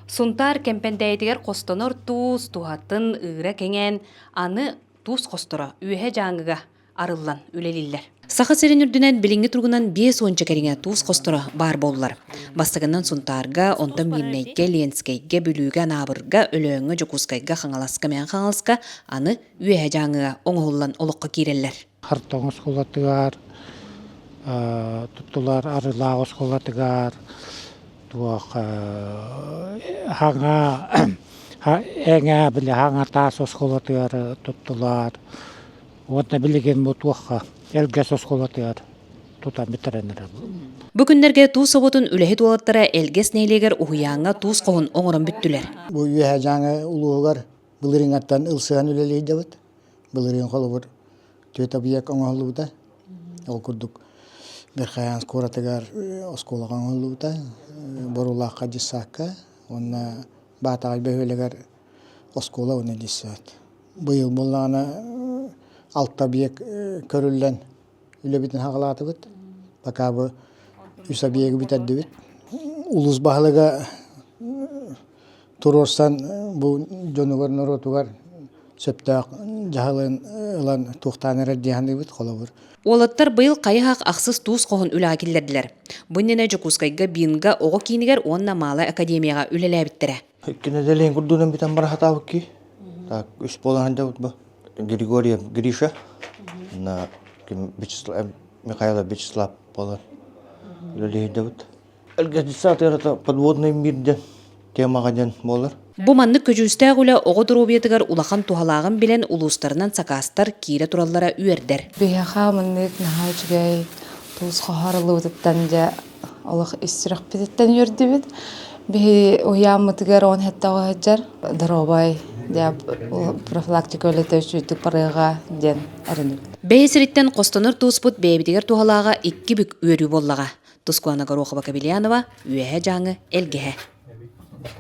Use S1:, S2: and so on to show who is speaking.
S1: Сунтаар Кэмпэндээйитигэр хостонор туус туһатын ыыра кэҥээн, аны туус хосторо Үөһэ Дьааҥыга арыллан үлэлииллэр. Саха сирин үрдүнэн билиҥҥи туругунан биэс уонча кэриҥэ туус хосторо баар буоллулар. Бастакынан Сунтаарга, онтон Миирнэйгэ, Ленскэйгэ, Бүлүүгэ, Анаабырга, Өлөөҥҥө, Дьокуускайга, Хаҥаласка, Мэҥэ Хаҥаласка, аны Үөһэ Дьааҥыга оҥоһуллан олоххо киирэллэр.
S2: Хартоҥ оскуолатыгар туттулар Арыылаах оскуолатыгар туох хаҥа эҥээ били хаҥа таас оскуолатыгар туттулар уонна билигин бу туохха Элгэс оскуолатыгар тутан бүтэрэн эрэр.
S1: Бу күннэргэ туус собуотун үлэһит уолаттара Элгэс нэһилиэгэр уһуйааҥҥа туус хоһун оҥорон бүттүлэр.
S3: Бу Үөһээ Дьааҥы улууһугар былырыыҥҥаттан ылсыһан үлэлиирдэбит. Былырыын холобур түөрт объект оҥоһуллубута. Ол курдук Верхоянск куоратыгар оскуолаҕа оҥоһуллубута, Боруулаахха дьыссаакка уонна Баатаҕай бөһүөлэгэр оскуола уонна дьыссаат. Быйыл буоллаҕына алта объект көрүллэн үлэбитин саҕалаатыбыт. Пока бу үс объегы бүтэрдибит. Улуус баһылыга туруорсан бу дьонугар, норуотугар сөптөөх дьаһалын ылан туохтаан эрэр дии саныыбыт холобур.
S1: Уолаттар быйыл хайы-хах ахсыс туус хоһун үлэҕэ киллэрдилэр. Бу иннинэ Дьокуускайга Бинго оҕо киинигэр уонна Малая академияҕа үлэлээбиттэрэ.
S4: Икки нэдиэлэйин курдугунан бүтэн бара сатаабыт кии. Так, үс буолан сылдьабыт бу. Григорьев Гриша, на Вячеслав, Михайлов Вячеслав буолан үлэлиһирдэбит. Элгэдьиссаат ыарата подводный мир диэн темаҕа диэн буолар.
S1: Бу маннык көдьүүстээх үлэ оҕо доруобуйатыгар улахан туһалааҕын билэн улуустарынан сакаастар киирэ тураллара үөрдэр.
S5: Биһиэхэ маннык наһаа үчүгэй туус хоһооруллубутуттан дьэ олох ис сүрэхпититтэн үөрдүбүт. Биһи уһуйааммытыгар он хэттэҕэ сылдьар доруобай дьэ профилактика үлэтэ үчүгүйдүк барыаҕа диэн эрэнэбит.
S1: Бэйэ сириттэн хостонор тууспут бэйэбитигэр туһалааҕа икки бүк үөрүү буоллаҕа. Тускуана Горохова-Кобельянова, Үөһээ Дьааҥы, Элгэһэ.